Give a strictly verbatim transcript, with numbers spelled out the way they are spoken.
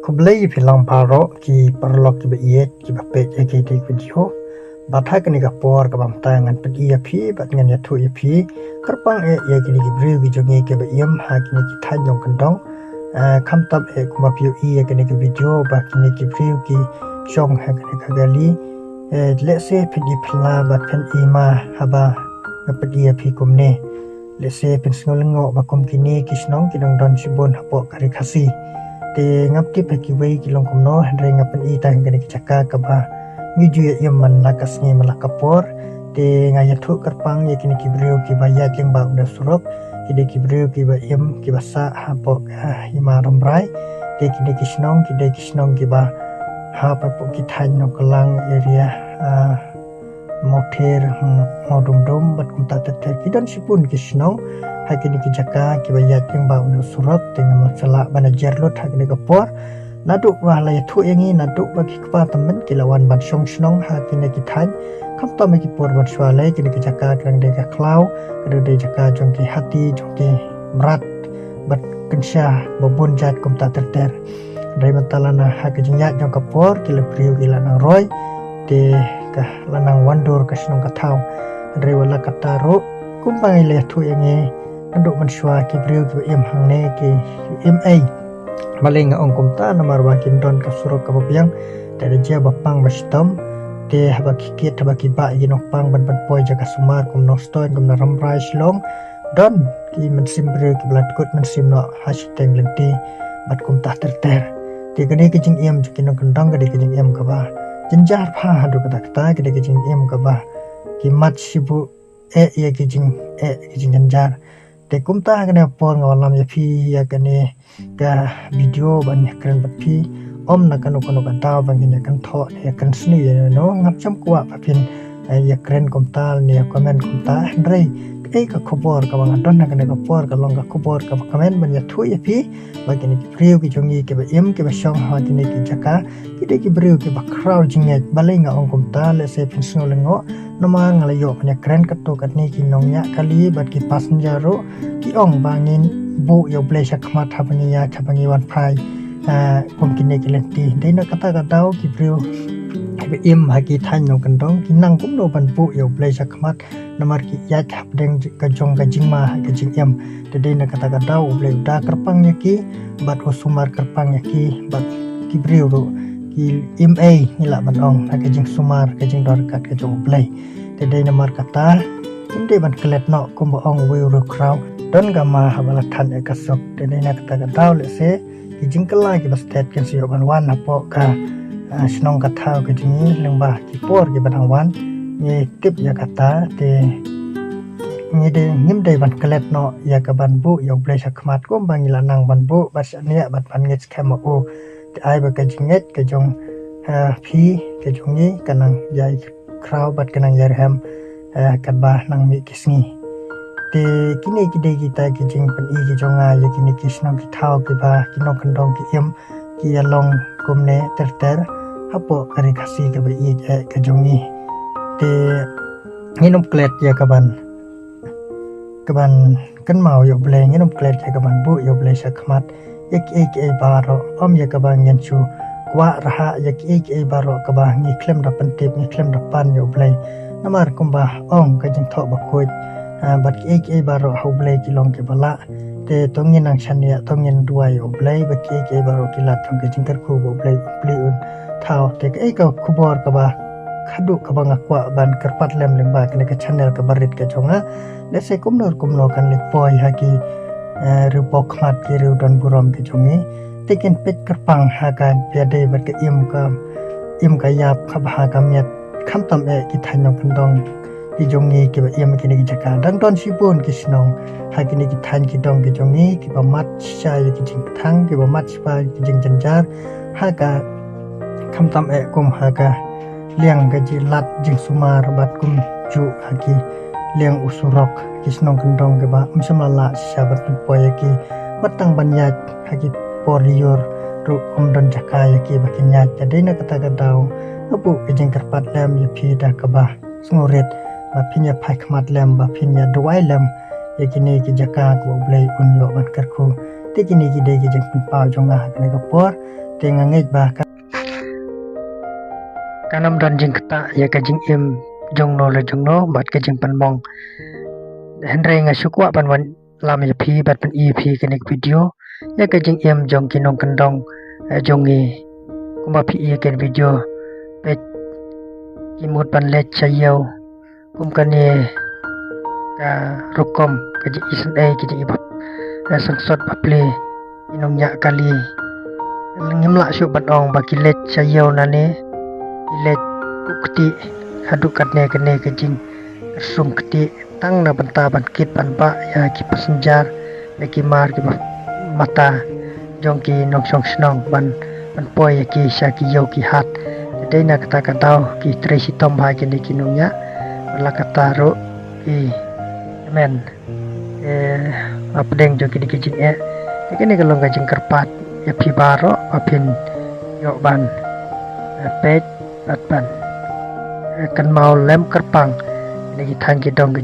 Khublei ïa phi lang baroh ki paralok kiba ïeit kiba peit ïa kine ki video. Bad ha kane ka por kaba mynta ngan pyni ïa phi bad ngan ïathuh ïa phi kyrpang eh ïa kine ki briew ki jong ngi kiba im ha kine ki thaiñ nongkyndong. Eh, khamtam eh kumba phi ïohi ïa kine ki video ba kine ki briew ki shong ha kane ka gali. Eh, lehse phin i phylla bad phin i ma haba nga pyni ïa phi kumne. Lehse phin sngew lyngngoh ba kum kine ki shnong ki dang don shibun hapoh ka Ri Khasi. Te ngam tip ha kiwei ki long kumno, hynrei nga pyni tang kane ka jaka kaba ngi ju ïa im man la ka sngi man la ka por. Te nga ïathuh kyrpang ïa kine ki briew kiba ïaid lyngba une u surok, ki dei ki briew kiba im kiba sah hapoh ka Hima Rambrai. Te ki dei ki shnong, ki dei ki shnong kiba hapoh ki thaiñ Nongklang area, ah, Mawther, hmm, Mawdumdum bad kumta ter ter, ki don shibun ki shnong ha kine ki jaka kiba ïaid lyngba une u surok. Te ngam lah shuh ban jer lut ha kane ka por. Naduh ba la ïathuh ïa ngi, naduh ba ki kpa tymmen ki la wan ban shong shnong ha kine ki thaiñ. Khamtam ha ki por ban shuwa lei, kine ki jaka ka dang dei ka khlaw, ka dang dei jaka jong ki hati, jong ki mrad bad kynsha ba bun jait kumta ter ter. Hynrei mynta lano ha ka jingïaid jong ka por ki la briew ki la nang roi, te ka la nang wandur ka shnong ka thaw. Hynrei wat la katta ruh, kumba ngi la ïathuh ïa ngi, naduh mynshuwa ki briew kiba im hangne ki im ei. Balei nga ong kumta, namar ba kim don ka surok kaba biang, te da jia ba pang ba shitom. Te haba ki kit, haba ki bah ïa ki nongpang ban ban poi jaka sumar kum Nongstoiñ, kum na Rambrai Shillong, don ki mynsiem briew kiba la kut mynsiem noh ha shiteng lynti bad kumta ter ter. Te ka dei ka jingim jong ki nongkyndong, ka dei ka jingim kaba jynjar bha haduh katta katta, ka dei ka jingim kaba ki mat shibun eh ïa ki jing, eh, ki jingjynjar. Te kumta ha kane ka por nga wallam ïa phi ïa kane ka video ban ïakren bad phi. Ym na kano kano ka daw ban ïakren thoh, ïakren sniew ïa no, ngam shym kwah ba phin, eh, ïakren kumta ne ïa comment kumta. Hynrei kaei ka khubor kaba nga don ha kane ka por ka long ka khubor kaba kmen ban ïathuh ïa phi ba kine ki briew ki jong ngi kiba im kiba shong ha kine ki jaka ki dei ki briew kiba khraw jingngeit. Balei nga ong kumta, lehse phin sngew lyngngoh. Namar nga la ïoh ban ïakren katto katne ki nongñiah kali bad ki passenger ruh ki ong ba ngin buh ïa U Blei shakhmat haba ngi ïaid, haba ngi wan phai, eh, kum kine ki lynti. Dei na kata ka daw ki briew kiba im ha ki thaiñ nongkyndong ki nang kumno ban buh ïa U Blei shakhmat, namar ki ïaid hapdeng ka jong ka jingma ha ka jingim. Te dei na kata ka daw U Blei u da kyrpang ïa ki bad u sumar kyrpang ïa ki, bad ki briew ruh ki im ei, ngi lah ban ong, ha ka jingsumar, ka jingdon ryngkat ka jong U Blei. Te dei namar kata ngim dei ban klet noh, kumba ong uwei u riewkhraw, don ka ma haba la than ïa ka suk. Te dei na kata ka daw lehse ki jingkylla kiba stet kin sa ïoh ban wan hapoh ka, ah, shnong ka thaw ka jong ngi lyngba ki por kiba dang wan. Ngi tip ïa kata, te ngi dei, ngim dei ban klet noh ïa ka ban buh ïa U Blei shakhmat kumba ngi la nang ban buh bad shaniah bad ban ngeit skhem ma u. Te ai ba ka jingngeit ka jong, eh, phi, ka jong ngi ka nang ïai khraw bad ka nang ïai rhem, eh, katba nang mih ki sngi. Te kine ki dei kita ki jingpyni ki jong nga ïa kine ki shnong ki thaw kiba ki nongkyndong ki im ki ïalong kumne ter ter hapoh ka Ri Khasi kaba ïeit eh ka jong ngi. Te ngin ym klet ïa ka ban, ka ban kynmaw ïa U Blei, ngin ym klet ïa ka ban buh ïa U Blei shakhmat ïa kiei kiei baroh, ym ïa kaba ngin shu kwah rhah ïa kiei kiei baroh kaba ngi khlem da pyntip, ngi khlem da pan ïa U Blei. Namar kumba ong ka jingthoh bakhuid, ah, bad kiei kiei baroh ha U Blei ki long kiba lah. Te to ngin nang shaniah, to ngin duwai ïa U Blei ba kiei kiei baroh ki lad jong ka jingkyrkhu ba U Blei, U Blei un thaw. Te kaei ka khubor kaba khatduh kaba nga kwah ban kyrpad lem lyngba kane ka channel kaba rit ka jong nga. Lehse kumno kumno kan leit poi ha ki, eh, riew pawkhmat, ki riew don burom ki jong ngi. Te kin peit kyrpang ha ka ïadei bad ka im ka, im ka ïap kaba ha ka miat. Khamtam eh ki thaiñ nongkyndong ki jong ngi kiba im kine ki jaka. Dang don shibun ki shnong ha kine ki thaiñ ki dong ki jong ngi kiba mad shisha ïa ki jingkthang, kiba mad shisha ïa ki jingjynjar. Ha ka khamtam eh kum ha ka liang ka jingïalap jingsumar bad kumjuh ha ki liang u surok, ki shnong kyndong kiba ym shym la lah shisha ban pynpoi ïa ki, bad tang ban ïaid ha ki por lyiur ruh ym don jaka ïa ki ba kin ïaid. Te dei na kata ka daw nga buh ka jingkyrpad lem ïa phi da kaba sngewrit ba phin ïa phai khmat lem, ba phin ïa duwai lem ïa kine ki jaka kaba U Blei un ïoh ban kyrkhu. Te kine ki dei ki jingpynpaw jong nga ha kane ka por. Te nga ngeit ba ka kan ym don jingktah ïa ka jingim jongno la jongno bad ka jingpynmong. Hynrei nga shu kwah ban wan lam ïa phi bad pyni ïa phi kane ka video ïa ka jingim jong ki nongkyndong, eh, jong ngi. Kumba phi ïa kane video, peit ki mut ban leit sha ïew kum kane ka rukom ka jingisynei, ka jingibap, eh, sangsot bapli, i nongñiah kali. Ngim lah shuh ban ong ba ki leit sha ïew nangne, ki leit u kti haduh katne kane ka jingkyrsum kti tang na bynta ban kit ban bah ïa ki passenger, ïa ki mar ki ba mata jong ki nongshong shnong ban, ban poi ïa ki sha ki ïew ki hat. Te dei na kata ka daw ki trei shitom bha kine ki nongñiah. Bad la kata ruh ki men, eh, hapdeng jong kine ki jingeh. Te kane ka long ka jingkyrpad ïa phi baroh ba phin ïoh ban, eh, peit bad ban, eh, kynmaw lem kyrpang ïa ki thaiñ ki dong ki